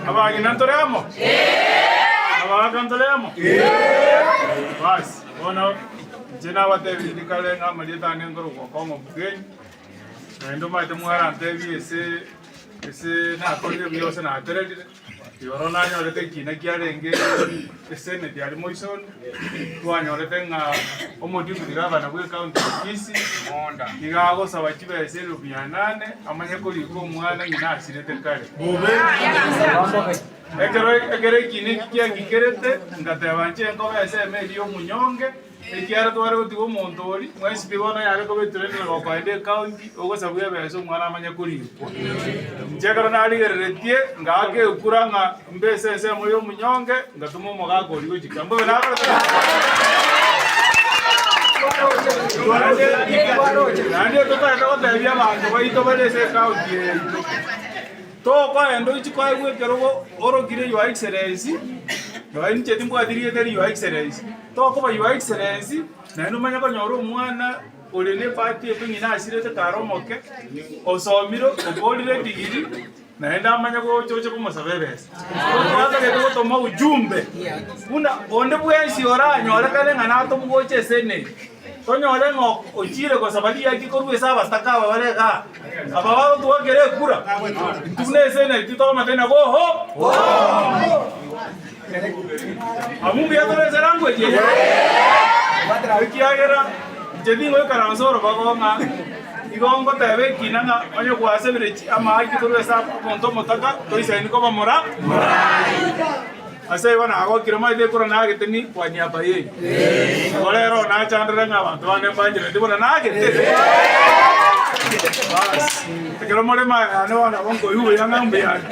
Abagina ntore amo? Abagaka ntore amo? Basi, bono inche nabatebirie kare ng'a amarieta ane nkorokwa Okong'o Mugenyi, naende omanyete mwarantebie ase ase nakorire buya gose natererire. Igoro nanyorete ekiina kiarenge eseneti aria moisoni, twanyorete ng'a omodeputy gavana bwe ecounty ya Kisii nigo agosaba chibesa elifu mia nane amanye korika omwana ng'ina asirete kare. Ekero ekero ekiina eki kiagikerete, ngateba inche nkobe esemo eria ya omonyonge, Ekiagera tware gotiga omonto oria, mwensi pi bono yare koba etureti na gokoenda ecounty, ogosabwa ebesa omwana amanye korikwa. Inche ekero narigereretie, ngaaka ekura ng'a mbe ase ensemo ya omunyonge, ngatoma omogaka oria gochika. Mbobe nakorete Naende totagete gotebia abanto baito bare ase ecounty eye yaito, tokoenda ochi koegwa ekerogo orokire Your Excellency, nonye inche timbwati rieta eri Your Excellency. Tokoba Your Excellency, naende omanye konyora omwana ore ne ebahati ebe ng'ina asirete kare omoke, osomire, okorire edigiri, naende amanye gocha oche komosaba ebesa. Twatagete gotoma ujumbe buna onde bwensi oranyorekane ng'a natomwa gocha esenate, tonyore ng'a ochire gosaba riaki korwa ase abataka aba bare igaa, aba bagotwakera ekura, intwe buna esenate tokomotebia ng'a go home. Abwo mbuya tore ase language eye, ekiagera inche tingoikaransa orobago ng'a igo ngoteba ekina ng'a onye gwasabire chi amaaki korwa ase omonto omotaka toisaini koba mora Ase igo nagokire omanyete ekura nagete ni kwa niaba yaino. Igo rero nachandire ng'a abanto bande mbanchereti buna nagete. Bas, ekero more magega yane bono nabo nkoigwa buya ng'a mbuya are.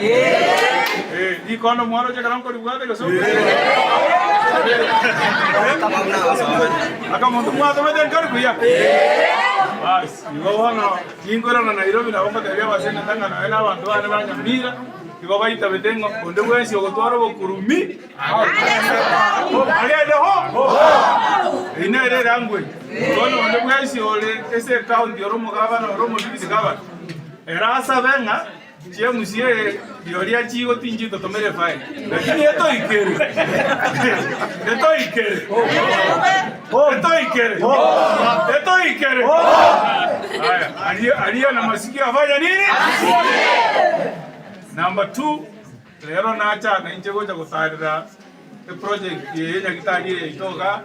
Eh, rikondo mwaroche ekero nkoribwata gose Akamonto mwatomete nkari buya. Bas, igo bono ninkoirana Nairobi nabo ngotebia abaseneta ng'a nonya na abanto bane ba Nyamira igo baitabete ng'a onde bwensi ogotwara obokurumi agende ho. Eyio nere elanguage. Bono onde bwensi ore ase ecounty ore omogabana ore omodeputy gavana ere asabe ng'a chiamusie rirorio achigotinchia totomere efine lakini etoikere etoikere etoikere etoikere aya aria aria na masikio afanya nini Number two rero nachaka inche gocha gotarera eproject eye nyagitari eye yaito igaa.